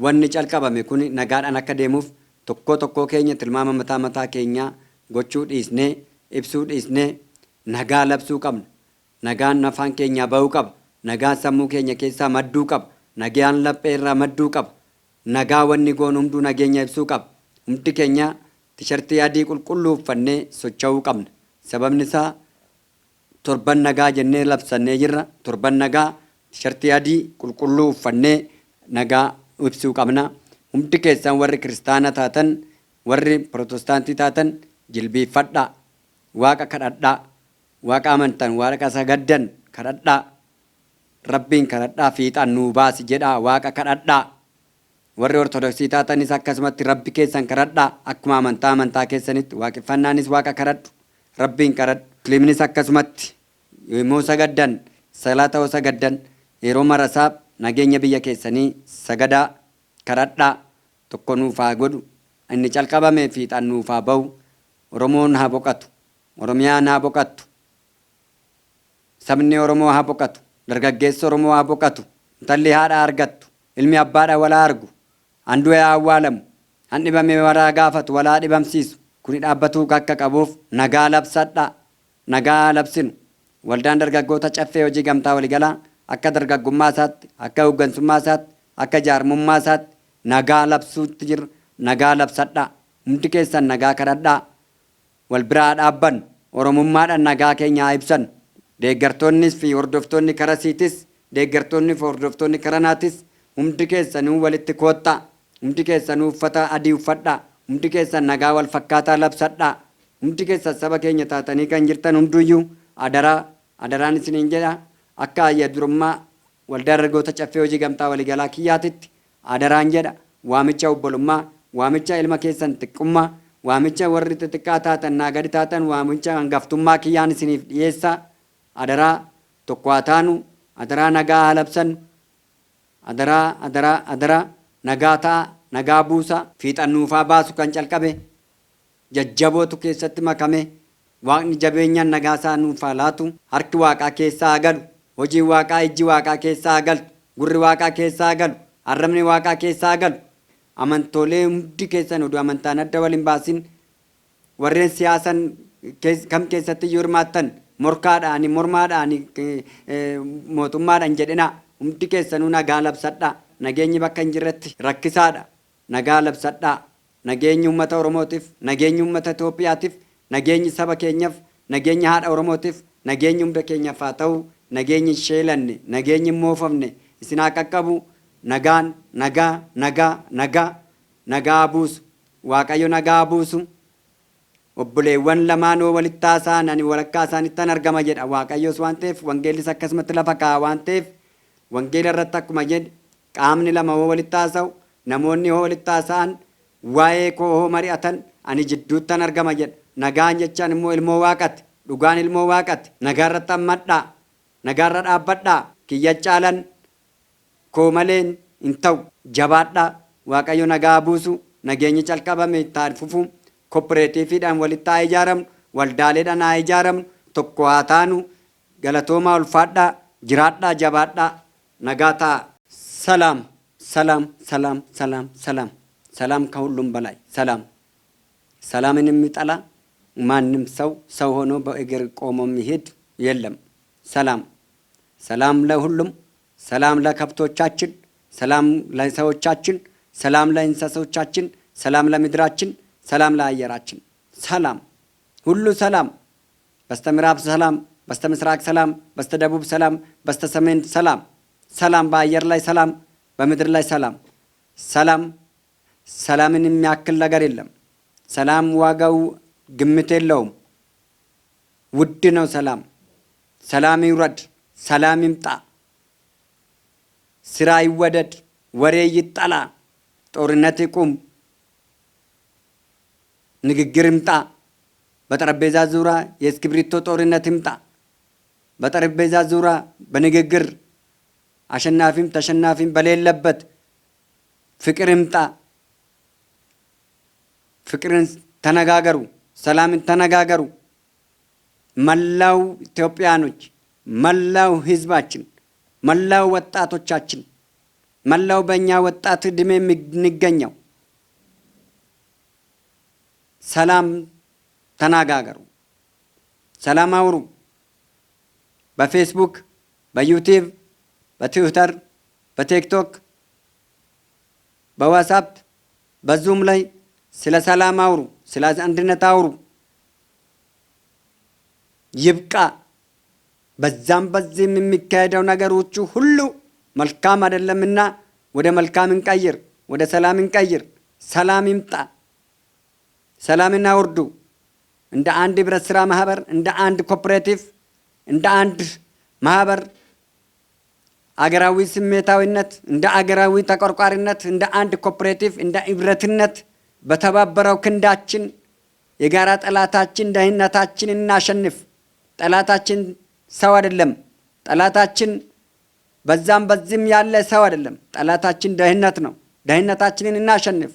Wanni calqabame kun nagaadhaan akka deemuuf tokkoo tokkoo keenya tilmaama mataa mataa keenyaa gochuu dhiisnee, ibsuu dhiisnee, nagaa labsuu qabna. Nagaan afaan keenyaa bahuu qaba. Nagaan sammuu keenya keessaa madduu qaba. Nagaan laphee irraa madduu qaba. Nagaa wanni goonu hunduu nageenya ibsuu qaba. Hundi keenya tishartii adii qulqulluu uffannee socho'uu qabna. Sababni isaa torban nagaa jennee labsannee jirra. Torban nagaa tishartii adii qulqulluu uffannee nagaa ibsuu qabna. Hundi keessan warri kiristaana taatan, warri pirootestaantii taatan, jilbiiffadhaa. Waaqa kadhadhaa. Waaqa amantan, waaqa sagaddan kadhadhaa. Rabbiin kadhadhaa, fiixaan nuu baasi jedhaa waaqa kadhadhaa. Warri ortodoksii taatanis akkasumatti rabbi keessan kadhadhaa. Akkuma amantaa amantaa keessanitti waaqeffannaanis waaqa kadhadhu. Rabbiin kadhadhu. Musliimnis akkasumatti yommuu sagaddan, salaata yoo sagaddan, yeroo marasaa nageenya biyya keessanii sagadaa, kadhadhaa. Tokko nuuf haa godhu. Inni calqabame fiixaan nuuf haa bahu. Oromoon haa boqatu. Oromiyaan haa boqattu. Sabni Oromoo haa boqatu. Dargaggeessi Oromoo haa boqatu. Intalli haadha argattu. Ilmi abbaadha walaa argu. Handu'e haa awwaalamu. Han dhibame walaa gaafatu, walaa dhibamsiisu. Kuni dhaabbatuu akka qabuuf nagaa labsadhaa. Nagaa haa labsinu. Waldaan dargaggoota Caffee Hojii Gamtaa Waliigalaa akka dargaggummaa isaatti, akka hooggansummaa isaatti, akka jaarmummaa isaatti nagaa labsuutti jira. Nagaa labsadhaa. Hundi keessan nagaa kadhadhaa. Wal biraa haa dhaabbannu. Oromummaadhaan nagaa keenya haa ibsannu. Deeggartoonnis fi hordoftoonni karasiitis, deeggartoonni fi hordoftoonni karanaatis hundi keessanuu walitti koottaa. Hundi keessanuu uffata adii uffadhaa. Hundi keessan nagaa wal fakkaataa labsadhaa. Hundi keessan saba keenya taatanii kan jirtan hunduyyuu adaraa, adaraan isiniin jedha. Akka ayya durummaa Waldaa Dargaggoota Caffee Hojii Gamtaa Waliigalaa kiyyaatitti adaraan jedha. Waamicha obbolummaa, waamicha ilma keessan xiqqummaa, waamicha warri xixiqqaa taatan naa gadi taatan, waamicha hangaftummaa kiyyaan isiniif dhiyeessaa. Adaraa tokko haa taanu, adaraa nagaa haa labsannu, adaraa, adaraa, adaraa nagaa ta'a, nagaa buusa. Fiixan nuufaa baasu kan calqabe jajjabootu keessatti makame. Waaqni jabeenyaan nagaa isaa nuuf haa laatu. Harki waaqaa keessaa haa galu. Hojiin waaqaa, ijji waaqaa keessaa haa galtu. Gurri waaqaa keessaa haa galu. Arrabni waaqaa keessaa haa galu. Amantoolee hundi keessan oduu amantaan adda wal hin baasin, warreen siyaasan kam keessatti iyyuu hirmaattan, morkaadha ani, mormaadha ani, mootummaadha hin jedhinaa. Hundi keessanuu nagaa labsadhaa. Nageenyi bakka hin jirretti rakkisaadha. Nagaa labsadhaa. Nageenyi uummata Oromootiif, nageenyi uummata Itoophiyaatiif, nageenyi saba keenyaaf, nageenyi haadha Oromootiif, nageenyi hunda keenyaaf haa ta'u. Nageenyi hin sheelanne, nageenyi hin moofamne isin haa qaqqabu. Nagaan, nagaa, nagaa, nagaa, nagaa haa buusu. Waaqayyo nagaa haa buusu. Obboleewwan lamaan yoo walitti haasa'an ani walakkaa isaanittan argama jedha. Waaqayyos waan ta'eef, wangeellis akkasumatti lafa kaa'a waan ta'eef, wangeela irratti akkuma jedhe, qaamni lama hoo walitti haasa'u, namoonni hoo walitti haasa'an, waa'ee koo hoo mari'atan, ani jidduuttan argama jedha. Nagaan jechaan immoo ilmoo waaqati. Dhugaan ilmoo waaqati. Nagaa irratti hammadhaa. Nagaa irra dhaabbadhaa. Kiyya caalan koo maleen hin ta'u. Jabaadhaa. Waaqayyo nagaa haa buusu. Nageenyi calqabame itti haa fufu. Kooppireetiifiidhaan walitti haa ijaaramnu. Waldaaleedhaan haa ijaaramnu. Tokko haa taanu. Galatoomaa, ulfaadhaa. Jiraadhaa, jabaadhaa. Nagaa ta'a. ሰላም፣ ሰላም፣ ሰላም፣ ሰላም፣ ሰላም፣ ሰላም፣ ከሁሉም በላይ ሰላም። ሰላምን የሚጠላ ማንም ሰው ሰው ሆኖ በእግር ቆሞ የሚሄድ የለም። ሰላም፣ ሰላም ለሁሉም፣ ሰላም ለከብቶቻችን፣ ሰላም ለሰዎቻችን፣ ሰላም ለእንስሶቻችን፣ ሰላም ለምድራችን፣ ሰላም ለአየራችን፣ ሰላም ሁሉ ሰላም። በስተ ምዕራብ ሰላም፣ በስተ ምስራቅ ሰላም፣ በስተ ደቡብ ሰላም፣ በስተ ሰሜን ሰላም፣ ሰላም በአየር ላይ ሰላም፣ በምድር ላይ ሰላም፣ ሰላም። ሰላምን የሚያክል ነገር የለም። ሰላም ዋጋው ግምት የለውም። ውድ ነው ሰላም። ሰላም ይውረድ፣ ሰላም ይምጣ፣ ስራ ይወደድ፣ ወሬ ይጠላ፣ ጦርነት ይቁም፣ ንግግር ይምጣ። በጠረጴዛ ዙሪያ የእስክሪብቶ ጦርነት ይምጣ። በጠረጴዛ ዙሪያ በንግግር አሸናፊም ተሸናፊም በሌለበት ፍቅር ይምጣ። ፍቅርን ተነጋገሩ፣ ሰላምን ተነጋገሩ። መላው ኢትዮጵያኖች፣ መላው ሕዝባችን፣ መላው ወጣቶቻችን መላው በእኛ ወጣት ዕድሜ የምንገኘው ሰላም ተናጋገሩ፣ ሰላም አውሩ። በፌስቡክ፣ በዩቲዩብ፣ በትዊተር፣ በቲክቶክ፣ በዋትስአፕ፣ በዙም ላይ ስለ ሰላም አውሩ፣ ስለ አንድነት አውሩ። ይብቃ። በዛም በዚህም የሚካሄደው ነገሮቹ ሁሉ መልካም አይደለምና ወደ መልካም እንቀይር፣ ወደ ሰላም እንቀይር። ሰላም ይምጣ። ሰላምና ውርዱ። እንደ አንድ ህብረት ስራ ማህበር፣ እንደ አንድ cooperative፣ እንደ አንድ ማህበር አገራዊ ስሜታዊነት፣ እንደ አገራዊ ተቆርቋሪነት፣ እንደ አንድ cooperative፣ እንደ ህብረትነት በተባበረው ክንዳችን የጋራ ጠላታችን ድህነታችን እናሸንፍ። ጠላታችን ሰው አይደለም። ጠላታችን በዛም በዚህም ያለ ሰው አይደለም። ጠላታችን ድህነት ነው። ድህነታችንን እናሸንፍ።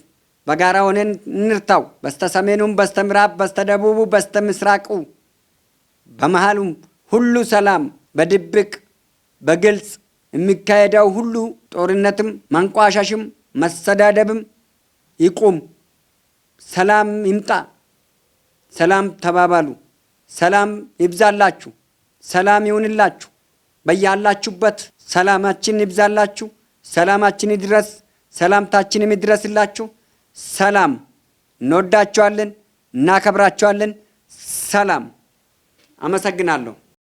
በጋራ ሆነን እንርታው። በስተ ሰሜኑም፣ በስተ ምዕራብ፣ በስተ ደቡቡ፣ በስተ ምስራቁ፣ በመሃሉም ሁሉ ሰላም በድብቅ በግልጽ የሚካሄደው ሁሉ ጦርነትም፣ ማንቋሻሽም፣ መሰዳደብም ይቁም። ሰላም ይምጣ። ሰላም ተባባሉ። ሰላም ይብዛላችሁ። ሰላም ይሁንላችሁ። በያላችሁበት ሰላማችን ይብዛላችሁ። ሰላማችን ይድረስ። ሰላምታችንም ይድረስላችሁ። ሰላም። እንወዳችኋለን፣ እናከብራችኋለን። ሰላም። አመሰግናለሁ።